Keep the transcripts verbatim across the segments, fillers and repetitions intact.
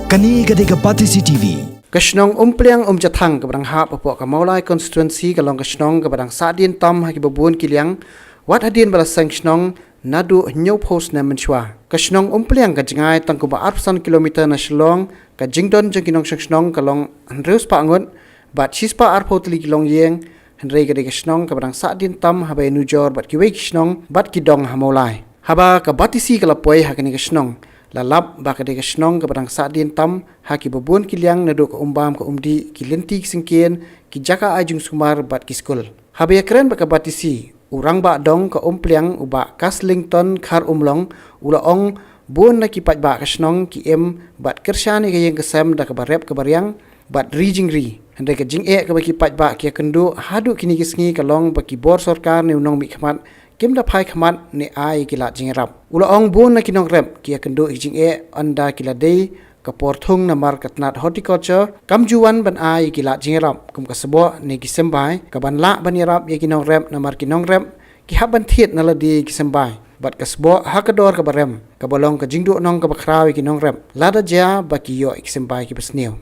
Kane ka dei ka Batesi T V. Ka shnong Umpliang Umjathang kaba dang hap hapoh ka Mawlai constituency ka long ka shnong kaba dang sahdien tam ha kiba bun ki liang, wat hadien ba la seng shnong naduh hynñiewphew snem mynshuwa. Ka shnong Umpliang ka jngai tang kumba arphew san kilometer na Shillong, ka jingdon jong ki nongshong shnong ka long hynriew spah ngut bad shi spah arphew tylli ki longïing, hynrei ka dei ka shnong kaba dang sahdien tam haba ïanujor bad kiwei ki shnong bad ki dong ha Mawlai. Haba ka Batesi ka la poi ha kane ka shnong, la lap ba ka dei ka shnong kaba dang sahdien tam ha kiba bun ki liang naduh ka umbam ka umdih, ki lynti ki syngkien, ki jaka ai jingsumar bad ki skul. Haba ïakren bad ka Batesi, u rangbah dong ka Umpliang u Bah Kaslington Kharumlong u la ong bun na ki paidbah ka shnong ki im bad kyrshan ïa ka ïing ka sem da kaba rep kaba riang bad ri jingri. Hynrei ka jingeh kaba ki paidbah ki ïakynduh haduh kine ki sngi ka long ba ki bor sorkar ne u nongmihkhmat kim da phai khmat ne ai ki lad jingïarap. U la ong bun na ki nongrep ki ïakynduh ïa ki jingeh ynda ki la dei ka por thung namar ka tnat horticulture kam ju wan ban ai ïa ki lad jingïarap kum ka sboh ne ki symbai kaban lah ban ïarap ïa ki nongrep namar ki nongrep ki hap ban thied na lade ki symbai bad ka sboh ha ka dor kaba rem, kaba long ka jingduhnong kaba khraw ïa ki nongrep lada jia ba ki ïoh ïa ki symbai kiba sniew.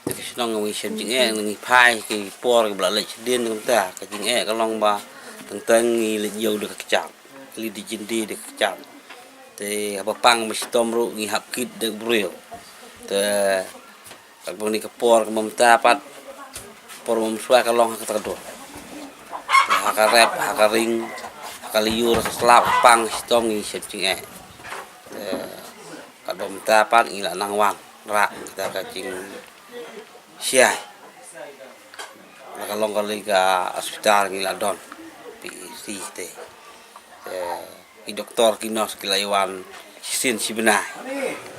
Ka shnong ngi shem jingeh, ngi phai ki por kiba la leit shadien, kumta ka jingeh ka long ba teng teng ngi leit ïew da ka kjat, leit da jingdie da ka kjat. Te haba pang ba shitom ruh ngi hap kit da ka briew. Te katba ngi ka por ka mynta pat, por mynshwa ka long ha kata ka dur. Te ha ka rep, ha ka ring, ha ka lyiur, ha ka slap, pang shitom ngi shem jingeh. Te katba mynta pat ngi la nang wan rah kita ka jingshiai. Na ka long kali ka hospital ngi la don P H C te. Te ki doktor ki nurse ki la ïa wan shisien shi bnai.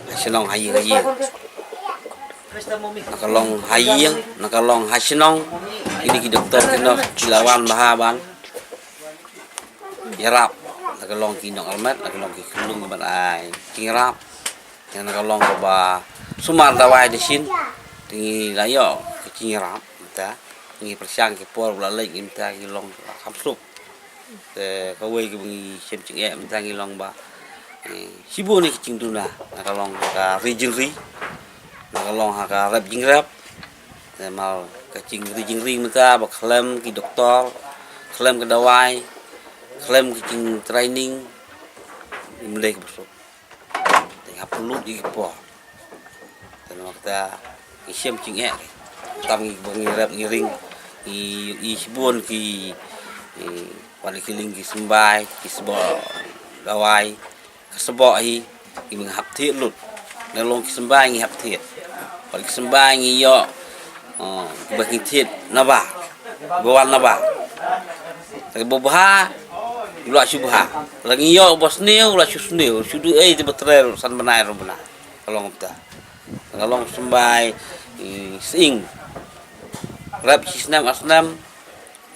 Ha shnong ha ïing ha ïing. Na ka long ha ïing, na ka long ha shnong. Kine ki doktor ki nurse ki la wan bha ban ïarap. Na ka long ki nongïarap, na ka long ki khyllung ban ai jingïarap. Ïa na ka long kaba sumar dawai da shin, te ngi la ïoh ka jingïarap, mynta ngi pyrshang ki por ba la leit, mynta ngi long ba kham suk. Te kawei kaba ngi shem jingeh mynta ngi long ba, eh, shibun ki jingduna, na ka long ka ri jingri, na ka long ha ka rep jingrep. Te mar ka jingri jingri mynta ba khlem ki doktor, khlem ka dawai, khlem ki jingtraining, ym dei kaba suk. Te nga pynlut ïa ki por. Te namar kata ngi shem jingeh. Tam ngi ba ngi rep ngi ring, ngi ïohi shibun ki, ki, wat ki liang ki symbai, ki sboh dawai, ka sboh hi, ngi hap thied lut. Na long ki symbai ngi hap thied. Wat ki symbai ngi ïoh, oh, ba ngi thied naba, ba wan naba. Te ba bha, u la shu bha. La ngi ïoh ba sniew, u la shu sniew, shu duh ei te ba trei ruh san bnai arphew bnai. Ka long kumta. Ka long symbai, eh, sying. Rep shi snem ar snem,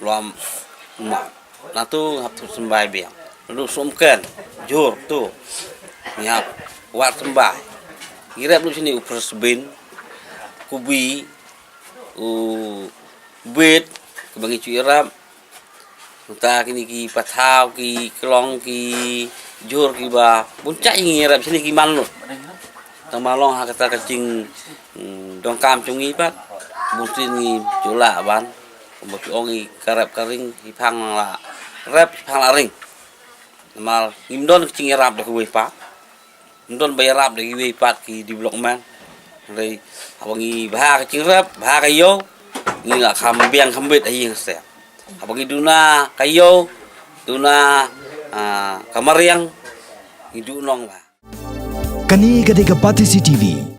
u la mut. Nangtu hap thied symbai biang. Naduh Sohmynken, Jhur tu. Ngi hap wad symbai. Ngi rep lut shane u French bean, kubi, u beet, kaba ngi ju ïarap. Mynta kine ki pathaw, ki klong, ki jhur kiba bun jait ngi rep shane ki man lut. Tang ba long ha kata ka jing, mm, donkam jong ngi pat. Bun sien ngi ju lah ban. Kumba phi ong ngi ka rep ka ring, hi phang la rep, hi phang la ring. Namar ngim don ka jingïarap da kiwei pat. Ym don ba ïarap da kiwei pat ki development. Hynrei haba ngi bha ka jingrep, bha ka ïew, ngi la kham biang kham bit ha ïing ha sem. Haba ngi duna ka ïew, duna, ah, ka mariang, ngi duhnong bha. Kane ka dei ka Batesi T V.